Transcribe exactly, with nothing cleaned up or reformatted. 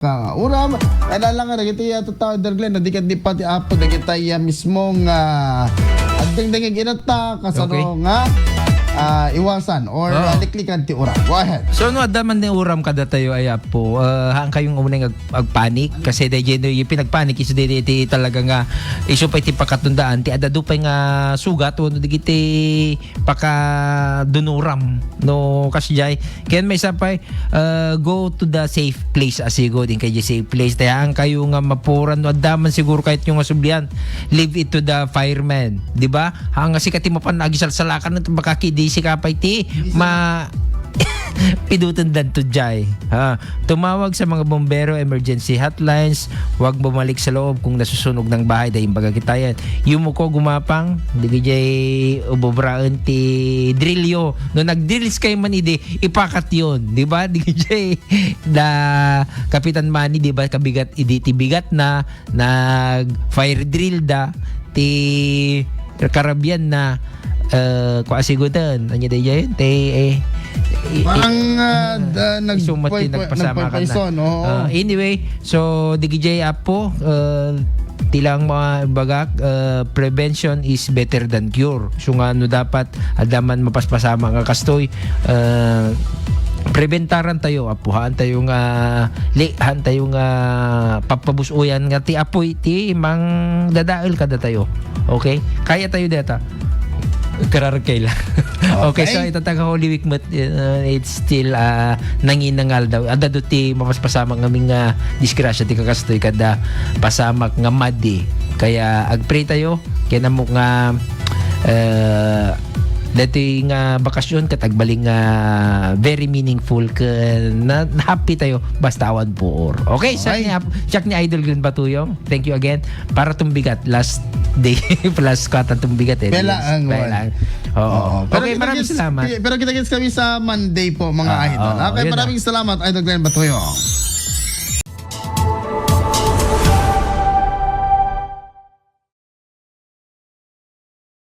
Ka, uram, kailangan nga dagiti, ah, tattao, Idol Glenn, no, di ket di pati Apo, dagiti, ah, mismong, ah, agdengdengngeg itatta, kasano Okay. nga, ah, iwasan or, Oo. ah, liklikan ti uram. Go ahead. So, no, adda man ni uram kadatayo ay Apo, ah, haan kayong unay ag-, agpanik, kasi daydiay no, yung pinagpanik, isu daydiay ti talaga nga, isu pay ti pakatundaan, ti adda adu pay nga sugat, wenno dagiti pakadunuram, no, kasdiay. Ken maysa pay, uh, go to the safe place, asigud, inkay di safe place. Tayaankayo nga mapuran, no adda man siguro kayatyo nga sublian, leave it to the firemen, di ba? Haan nga sika ti mapan agisalsalakan, baka kidi sika pay ti ma-, pidutendanto diay. Ha, tumawag sa mga bombero, emergency hotlines, huwag bumalik sa loob kung nasusunog ng bahay, dahil baga kitayan. Yumuko, gumapang, dagijay ububraen ti drilyo. No nagdrills kayo man idi, ipakatyon, di ba? Dagijay da Kapitan Manny, di ba? Kabigat idi ti bigat na, nag fire drill da, ti karabian na, eh, kua siguten, anya da yan, ti, eh, i-, Parang, i-, ah, ah, da-, nag-, isumat pay-, ti pay-, nagpasama ka na. nagpaypayson, oo. Ah, anyway, so, dagijay Apo, eh, ti lang mga bagak, eh, prevention is better than cure. So nga, no dapat, adda man mapaspasama nga kastoy, eh, preventaran tayo, Apo, haan tayo nga, li-, haan tayo nga, papabus-uyan nga ti Apo, ti mangdadael kadatayo. Okay? Kaya tayo deta. Kararag kayo lang. Okay, so Okay. ita taga Holy Week met, uh, it's still, uh, nanginangal daw. Adda do ti mapaspasama nga aming, uh, disgrasya ti kakastoy kada pasamak nga madi. Kaya agpray tayo, kaya namo nga, uh, dati nga bakasyon ket agbaling nga very meaningful ken na, happy tayo basta awan puor. Okay, siak Okay. ni Ap-, siak ni Idol Glenn Batuyong. Thank you again. Para tumbigat, last day, last katan tumbigat eh. Bela ang Bela one. ang. Oo. Oo. Pero Okay, kita maraming kits, salamat. pero kita kits kami sa Monday po, mga Ah, idol. oo, Okay, yun maraming na. salamat, Idol Glenn Batuyong.